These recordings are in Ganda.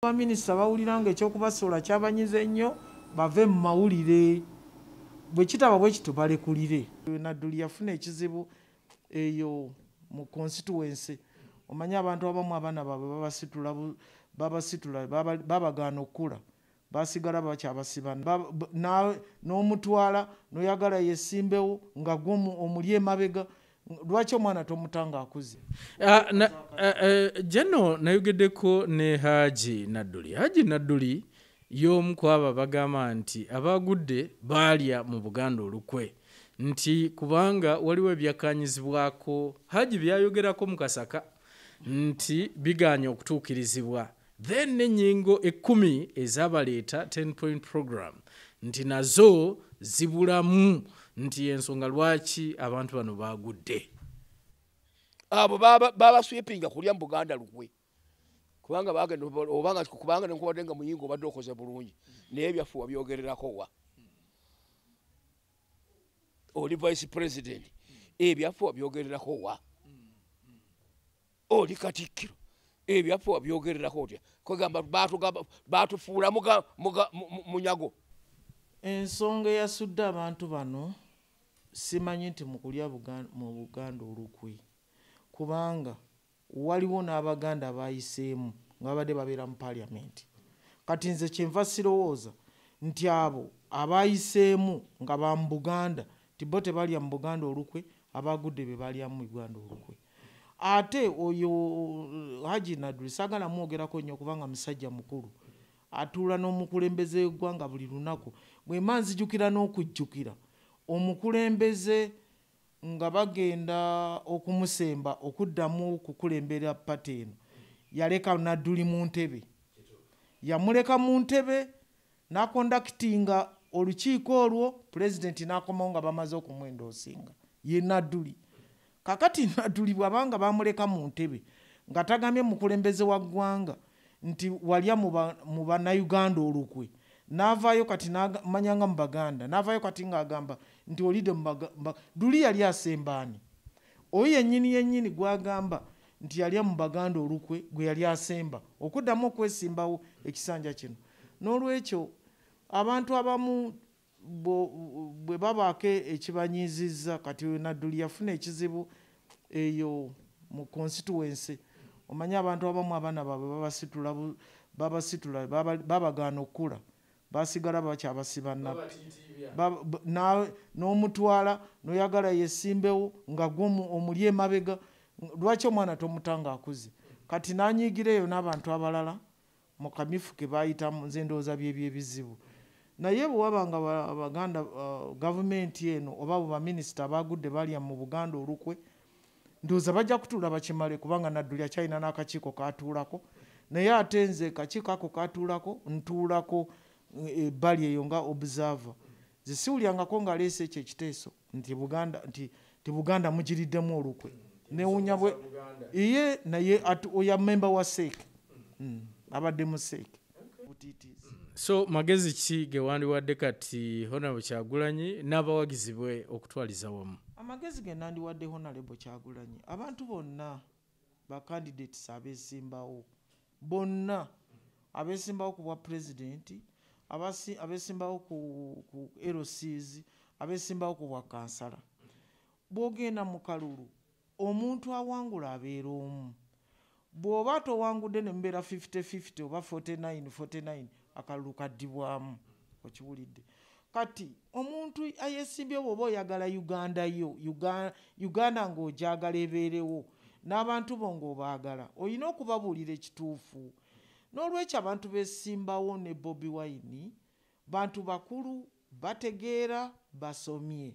Baminisita bawulira nga ekyokubasoola kyabanyize nnyo, bave mu mawulire. Bwe kitaba bwe kityo balekulire. Nadduli yafuna ekizibu eyo mu constituency. Omanyi abantu abamu abaana baabwe babasitula, babagaana okukula, basigala bakyabasiba. N'omutwala n'oyagala yesimbewo nga gwe omuli emabega. Lwaki omwana tomutanga akuze? Jeno nayogeddeko ne Haji Nadduli. Haji Nadduli y'omu ku abo abagamba nti abagudde baalya mu Buganda olukwe, nti kubanga waliwo ebyakkaanyizibwako Haji byayogerako mu Kasaka nti bigaanye okutuukirizibwa, then n'ennyingo 10 ezabaleeta 10 point program nti nazo zibulamu, nti ensonga lwaki abantu bano bagudde. Abo babaswipinga kulya mu Buganda lukwe, kubanga bagenda obanga kubanga nenkubadde nga muyingo obadde okoze bulungi, naye ebyaffe wabyogererako wa? Oli vice president, ebyaffe wabyogererako wa? Oli katikkiro, ebyaffe wabyogererako otya? Kwegamba batufuula munyago. Ensonga eyasudde abantu bano simanyi nti mu kulya mu Buganda olukwe, kubanga waliwo n'Abaganda abayiseemu nga babadde babeera mu paalamenti. Kati nze kyenva sirowooza nti abo abayiseemu nga ba mu Buganda nti bo tebalya mu Buganda olukwe, abagudde be balya mu Uganda olukwe. Ate oyo Haji Nadduli saagala mwogerako nnyo kubanga musajja mukulu, atuula n'omukulembeze w'eggwanga buli lunaku. Bwe mba nzijukira n'okujjukira omukulembeze nga bagenda okumusemba okuddamu okukulembera pate eno, yaleka Nadduli mu ntebe, yamuleka mu ntebe n'akondakitinga olukiiko olwo, pulezidenti n'akomawo nga bamaze okumwendoosinga ye Nadduli. Kakati Nadduli bw'abanga bamuleka mu ntebe nga tagambye mukulembeze wa ggwanga nti walya mu bannayuganda olukwe, n'avaayo kati manyanga mu Baganda, n'avaayo kati ng'agamba nti olidde mu Duli yali asembaani. Oyo yennyini yennyini gw'agamba nti yalya mu Baganda olukwe gwe yali asemba okuddamu okwesimbawo ekisanja kino. N'olwekyo abantu abamu bwe babaako ekibanyiizizza, kati Nadduli yafuna ekizibu eyo mu constituency. Omanyi abantu abamu abaana baabwe babasitula, babagaana okukula, basigala bakyabasiba nabbi. N'omutwala n'oyagala yesimbewo nga gwe omuli emabega. Lwaki omwana tomutanga akuze? Kati n'anyiigira eyo n'abantu abalala mu kamyufu ke baayitamu, nze ndowooza byebyo ebizibu. Naye bwe waba nga Abaganda, gavumenti eno oba abo baminisita abagudde balya mu Buganda olukwe, ndowooza bajja kutuula bakimale, kubanga Nadduli akyalina n'akakiiko katuulako. Naye ate nze kakiiko ako katuulako ntuulako ebbali eyo nga observer. Nze siwulyangako ng'aleese ekyo ekiteeso nti Buganda, nti Buganda mugiriddemu olukwe. Newuunya bwe iye naye oya member wa SEC, abadde mu SEC. So magezi ki ge wandiwadde kati Honorable Kyagulanyi n'abawagizi bwe okutwaliza wamu? Amagezi ge nandiwadde Honorable Kyagulanyi, abantu bonna ba candidates abeesimbawo, bonna abeesimbawo ku bwa pulezidenti, abeesimbawo ku LCs, abeesimbawo ku bwa kansala, bw'ogenda mu kalulu omuntu awangula abeera omu. Bw'oba towangudde ne mubeera 50-50 oba 49-49, akalulu kaddibwamu, okiwulidde. Kati omuntu ayeesimbye bw'oba oyagala Uganda yo, Uganda ng'ogyagala ebeerewo, n'abantu bo ng'obaagala, olina okubabuulira ekituufu. N'olwekyo abantu beesimbawo ne Bobi Wine bantu bakulu, bategeera, basomye.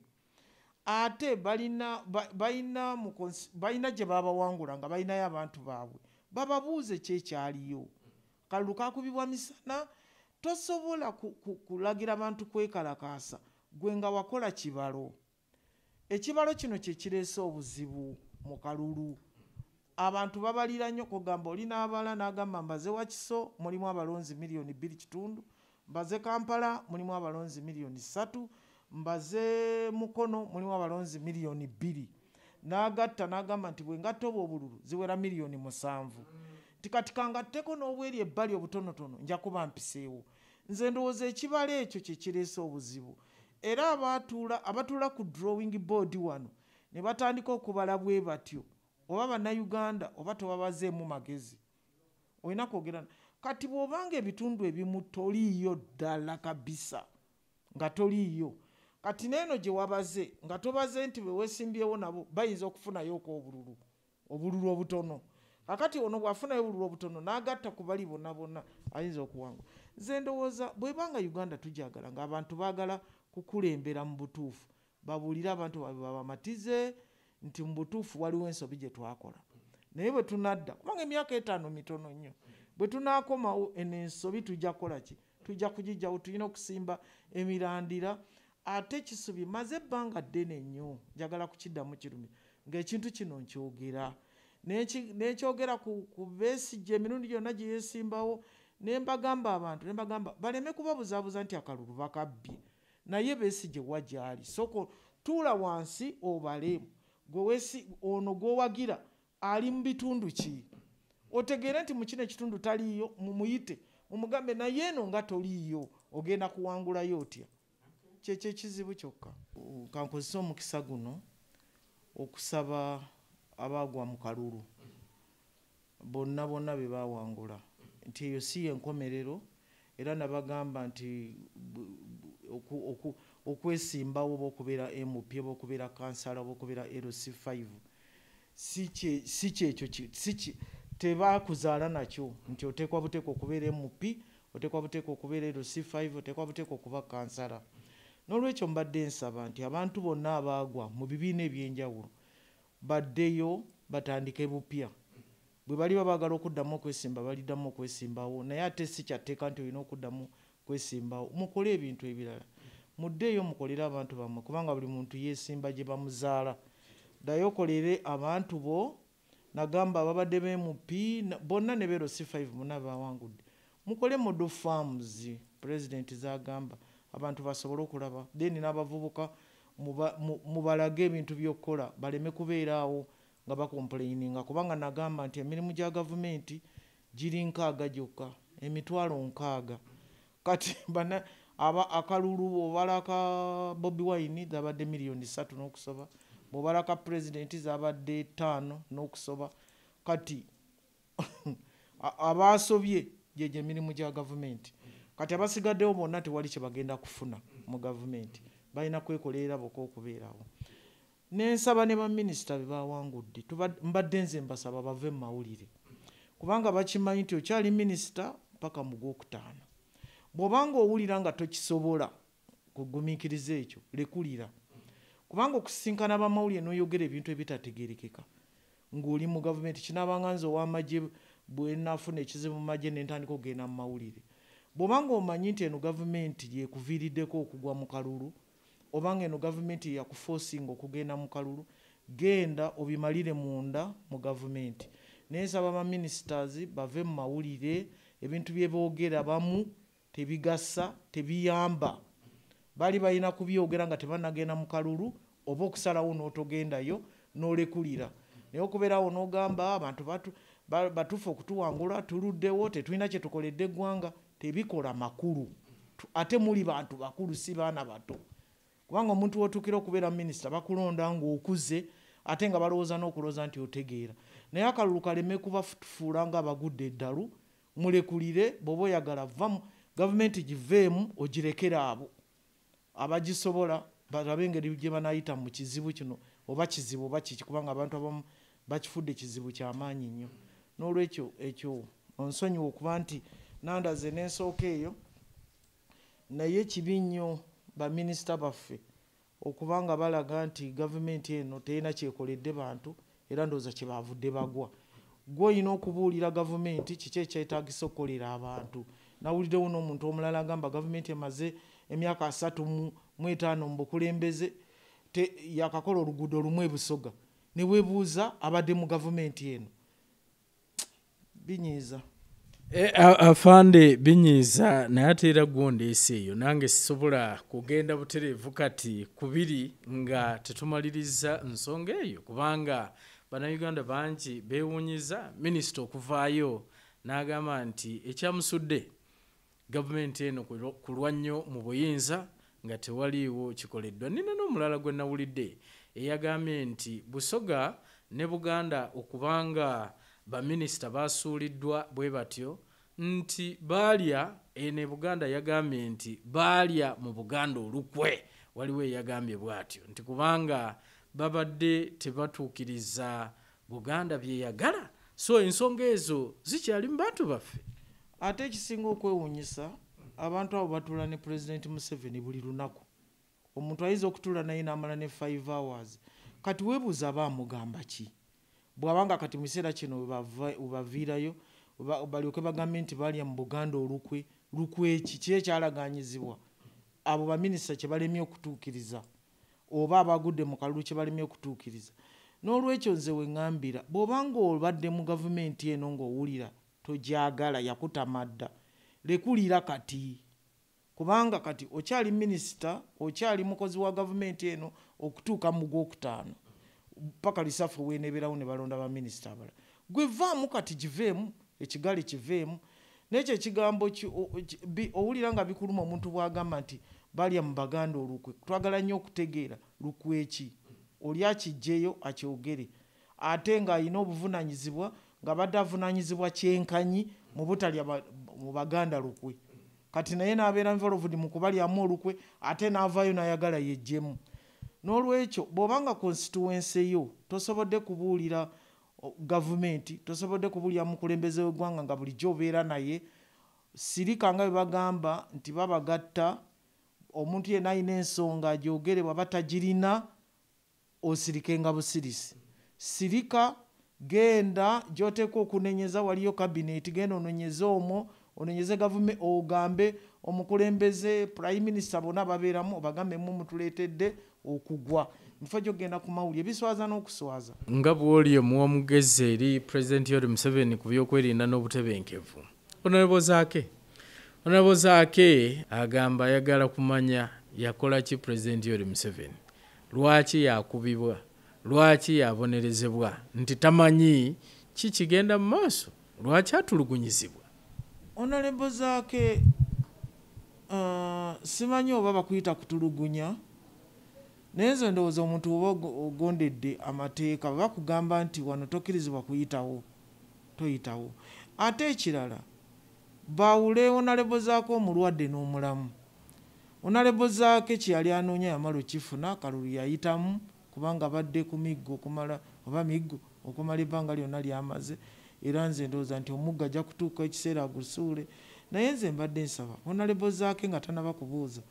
Ate balina gye babawangula nga balinayo abantu baabwe, bababuuze ki ekyaliyo. Kalulu kakubibwa misana, tosobola kulagira bantu kwekalakaasa gwe nga wakola kibalo. Ekibalo kino kye kireese obuzibu mu kalulu. Abantu babalira nnyo, kugamba oli n'abala n'agamba mbaze Wakiso mulimu abalonzi 2.5 miliyoni, mbaze Kampala mulimu abalonzi 3 miliyoni, mbaze Mukono mulimu abalonzi 2 miliyoni. N'agatta n'agamba nti bwe ngatta obwo obululu ziwera 7 miliyoni. Nti kati kangatteko n'obweri ebbali obutonotono nja kuba mpiseewo. Nze ndowooza ekibalo ekyo kye kireese obuzibu. Era abatuula ku drawing board wano ne batandika okubala bwe batyo, oba Bannayuganda oba tobabazeemu magezi. Olina kwogera kati bw'obanga ebitundu ebimu toliiyo ddala kabisa nga toliiyo, kati n'eno gye wabaze nga tobaze nti bwe weesimbyewo nabo bayinza okufunayo obululu, obululu obutono. Kakati ono bw'afunayo obululu obutono n'agatta ku bali bonna bonna ayinza okuwangula. Nze ndowooza bw'ebanga Uganda tujagala ng'abantu baagala kukulembera mu butuufu, babuulire abantu baabwe babamatize nti mu butuufu waliwo ensobi gye twakola. Naye bwe tunadda, kubanga emyaka 5 mitono nnyo, bwe tunaakomawo eno ensobi tujja kukola ki? Tujja kugiggyawo, tulina okusimba emirandira. Ate Kisubi maze ebbanga ddene nnyo, njagala kukiddamu kirumi, ng'ekintu kino nkyogera. N'ekyogera ku Besigye emirundi gyonna gye yeesimbawo, ne mbagamba abantu, ne mbagamba baleme kubabuzaabuza nti akalulu bakabbye. Naye Besigye wa gy'ali. Soko tuula wansi obale, ono gw'owagira ali mu bitundu ki? Otegeere nti mu kino ekitundu taliiyo, mumuyite, mumugambe naye eno nga toliiyo, ogenda kuwangulayo otya? Kyekyo ekizibu kyokka. Kankozese omukisa guno okusaba abaagwa mu kalulu bonna bonna be baawangula nti eyo si y'enkomerero, era nabagamba nti okwesimbawo oba okubeera MP oba okubeera kansala oba okubeera LC5 si kyekyo, tebakuzaala nakyo nti oteekwa buteekwa okubeera MP, oteekwa buteekwa okubeera LC5, oteekwa buteekwa okuba kansala. N'olwekyo mbadde nsaba nti abantu bonna abaagwa mu bibiina ebyenjawulo baddeyo batandike bupya. Bwe baliba baagala okuddamu okwesimba baliddamu okwesimbawo, naye ate si kyatteeka nti olina okuddamu kwesimbawo. Mukole ebintu ebirala, muddeeyo mukolere abantu bammwe, kubanga buli muntu yeesimba gye bamuzaala. Ddayo okolere abantu bo. Nagamba ababadde ba MP bonna ne LC5 bonna bawangudde, mukole model farms pulezidenti z'agamba abantu basobole okulaba, then n'abavubuka mubalage ebintu by'okukola baleme kubeera awo nga bakomplaininga, kubanga nagamba nti emirimu gya gavumenti giri 60 gyokka, emitwalo 60. Kati bana akalulu bw'obala ka Bobi Wine zabadde miliyoni 3 n'okusoba, bw'obala ka pulezidenti zabadde 5 n'okusoba. Kati abaasobye gyegyo emirimu gya gavumenti. Kati abasigaddewo bonna tewali kye bagenda kufuna mu gavumenti, balina kwekolerera bokka okubeerawo. Nensaba ne baminisita be bawangudde, mbadde nze mbasaba bave mu mawulire, kubanga bakimanyi nti okyali minisita paka mu gwokutaano. Bw'obanga owulira nga tokisobola kugumiikiriza ekyo, lekulira, kubanga okusisinkana abamawulire n'oyogera ebintu ebitategeerekeka ng'oli mu gavumenti. Kinaabanga nze ow'amagye bwe naafuna ekizibu mu magye ne ntandika okugenda mu mawulire. Bw'obanga omanyi nti eno gavumenti yekuviiriddeko okugwa mu kalulu, obanga eno gavumenti yakufoosinga okugenda mu kalulu, genda obimalire munda mu gavumenti. Naye nsaba baministers bave mu mawulire, ebintu bye boogera bamu tebigasa, tebiyamba. Bali balina kubyogera nga tebannagenda mu kalulu, oba okusalawo n'otogendayo n'olekulira. Naye okubeerawo n'ogamba abantu batuufu okutuwangula, tuluddewo, tetulina kye tukoledde eggwanga, tebikola makulu. Ate muli bantu bakulu, si baana bato. Kubanga omuntu w'otuukira okubeera minisita bakulonda ng'okuze, ate nga balowooza n'okulowooza nti otegeera. Naye akalulu kaleme kubafuula ng'abagudde eddalu, mulekulire. Bw'oba oyagala va gavumenti giveemu ogirekere abo abagisobola, balabe engeri gye banaayita mu kizibu kino, oba kizibu oba kiki, kubanga abantu abamu bakifudde kizibu kyamaanyi nnyo. N'olwekyo ekyo onsonyiwa okuba nti nandaze n'ensooka eyo, naye kibi nnyo baminisita baffe okubanga balaga nti gavumenti eno terina kyekoledde bantu, era ndowooza kye baavudde bagwa. Ggwe olina okubuulira gavumenti kiki ekyetaagisa okukolera abantu. Nawuliddewo n'omuntu omulala agamba gavumenti emaze emyaka 35 mu bukulembeze, yakakola oluguudo lumu e Busoga, ne weebuuza abadde mu gavumenti eno. Binyiiza. Afande binyiiza, naye ate era gwondeese eyo nange sisobola kugenda butereevu kati kubiri nga tetumaliriza nsonga eyo, kubanga Bannayuganda bangi beewuunyiza minisita okuvaayo N'agamba nti ekyamusudde gavumenti eno kulwa nnyo mu buyinza nga tewaliiwo kikoleddwa. Nina n'omulala gwe nawulidde eyagambye nti Busoga ne Buganda okubanga baminisita basuuliddwa bwe batyo nti baalya eno e Buganda, yagambye nti baalya mu Buganda olukwe. Waliwo eyagambye bw'atyo nti kubanga babadde tebatuukiriza Buganda byeyagala, so ensonga ezo zikyali mu bantu baffe. Ate ekisinga okwewuunyisa, abantu abo batuula ne Pulezidenti Museveni buli lunaku. Omuntu ayinza okutuula naye n'amala ne 5 hours. Kati weebuuza aba amugamba ki? Bw'abanga kati mu kiseera kino webaviirayo balyoke bagambe nti balya mu Buganda olukwe, lukwe ki? Ki ekyalagaanyizibwa abo baminisita kye balemye okutuukiriza, oba abagudde mu kalulu kye balemye okutuukiriza? N'olwekyo nze we ŋŋambira, bw'obanga obadde mu gavumenti eno ng'owulira togyagala, yakutama dda, lekulira kati. Kubanga kati okyali minisita, okyali mukozi wa gavumenti eno okutuuka mu gwokutaano, paka lisafu weenebeerawo ne balonda baminisita abalala. Gwe vaamu kati, giveemu, ekigaali kiveemu. N'ekyo ekigambo owulira nga bikuluma omuntu bw'agamba nti balya mu Baganda olukwe. Twagala nnyo okutegeera lukwe ki, oli akiggyeyo akyogere, ate ng'alina obuvunaanyizibwa, ng'abadde avunaanyizibwa kyenkanyi mu butalya mu Baganda lukwe. Kati naye n'abeera involved mu kubalyamu olukwe, ate n'avaayo n'ayagala yeggyemu. N'olwekyo bw'obanga constituency yo tosobodde kubuulira gavumenti, tosobodde kubuulira mukulembeze w'eggwanga nga bulijjo obeera naye, sirika nga bwe bagamba nti babagatta. Omuntu yenna alina ensonga agyogere, bw'aba tagirina osirikenga busirisi. Sirika, genda gy'oteekwa okunenyeza, waliyo kabineeti, genda onenyeze omwo, onenyeze gavumenti, ogambe omukulembeze, prime minister, bonna babeeramu, obagambe mu mutuleetedde okugwa. Mufo gy'ogenda ku mawulire biswaza n'okuswaza. Nga bw'oli omuwa mugezi eri Pulezidenti Yoweri Museveni ku byokwerinda n'obutebenkevu, Honorable Zaake, Honorable Zaake agamba ayagala kumanya yakola ki Pulezidenti Yoweri Museveni, lwaki yakubibwa, lwaki yabonerezebwa, nti tamanyi ki kigenda mu maaso, lwaki atulugunyizibwa. Honorable Zaake, simanyi oba bakuyita kutulugunya, naye nze ndowooza omuntu oba ogondedde amateeka, bwe bakugamba nti wano tokkirizibwa kuyitawo, toyitawo. Ate ekirala, baawule Honorable Zaake omulwadde n'omulamu. Honorable Zaake kye yali anoonya yamala okifuna, kalulu yayitamu, kubanga abadde ku miggo okumala, oba miggo okumala ebbanga lyonna ly'amaze. Era nze ndowooza nti omuggo ajja kutuuka ekiseera agusuule. Naye nze mbadde nsaba Honorable Zaake nga tannaba kubuuza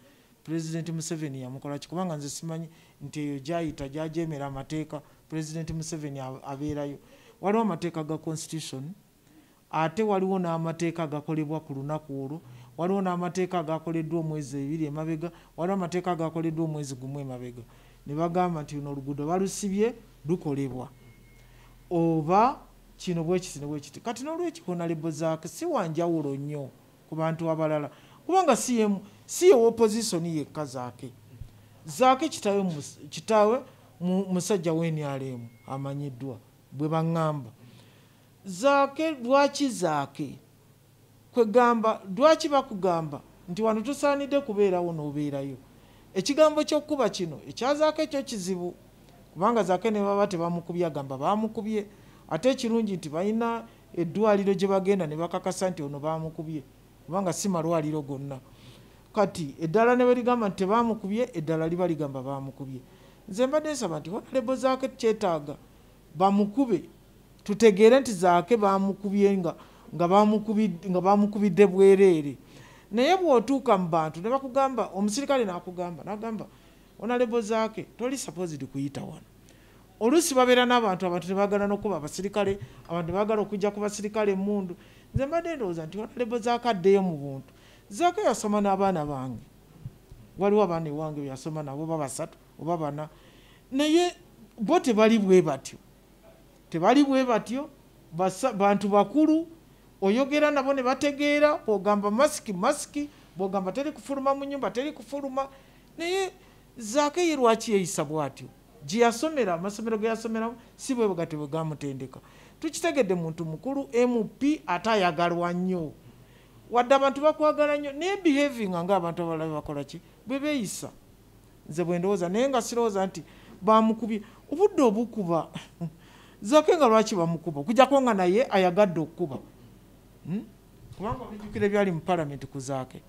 Pulezidenti Museveni yamukola ki, kubanga nze simanyi nti eyo gy'ayita gy'ajeemera amateeka Pulezidenti Museveni abeerayo. Waliwo amateeka ga constitution, ate waliwo n'amateeka agakolebwa ku lunaku olwo, waliwo n'amateeka agakoleddwa omwezi ebiri emabega, waliwo amateeka agakoleddwa omwezi gumu emabega. Ne bagamba nti luno oluguudo balusibye lukolebwa, oba kino bwe kiti ne bwe kiti. Kati n'olwekyo Honorable Zaake si wa njawulo nnyo ku bantu abalala, kubanga si ye opposition yekka. Zaake Zaake kitaawe musajja w'NRM amanyiddwa bwe baŋŋamba. Zaake lwaki Zaake? Kwegamba lwaki bakugamba nti wano tusaanidde kubeerawo n'obeerayo? Ekigambo ky'okkuba kino ekya Zaake kyo kizibu, kubanga Zaake ne baba tebamukubye agamba baamukubye. Ate ekirungi nti balina eddwaliro gye bagenda ne bakakasa nti ono baamukubye, kubanga si malwaliro gonna. Kati eddala ne bwe ligamba nti tebaamukubye, eddala liba ligamba baamukubye. Nze mbadde nsaba nti Honorable Zaake kyetaaga bamukube, tutegeere nti Zaake baamukubye nga baamukubidde bwereere. Naye bw'otuuka mu bantu ne bakugamba, omusirikale n'akugamba, n'agamba Honorable Zaake toli supposed kuyita wano. Oluusi babeera n'abantu, abantu tebaagala n'okuba abasirikale, abantu tebaagala okujja ku basirikale emmundu. Nze mbadde ndowooza nti Honorable Zaake addeyo mu buntu. Zaake yasoma n'abaana bange, waliwo abaana ewange be yasoma nabo oba basatu oba bana, naye bo tebali bwe batyo, tebali bwe batyo, bantu bakulu, oyogera nabo ne bategeera. Bw'ogamba masiki masiki, bw'ogamba teri kufuluma mu nnyumba teri kufuluma. Naye Zaake ye lwaki yeeyisa bw'atyo? Gye yasomera, amasomero ge yasomeramu si bwe gatyo bwe gamutendeka. Tukitegedde muntu mukulu, MP, ate ayagalwa nnyo. Wadde abantu bakwagala nnyo, naye behavinga ng'abantu abalala bakola ki, bwe beeyisa. Nze bwe ndowooza, naye nga sirowooza nti bamukubye obudde obukuba Zaake. Nga lwaki bamukuba, okujjako nga naye ayagadde okukuba? Kubanga obijjukira ebyali mu palamenti ku Zaake.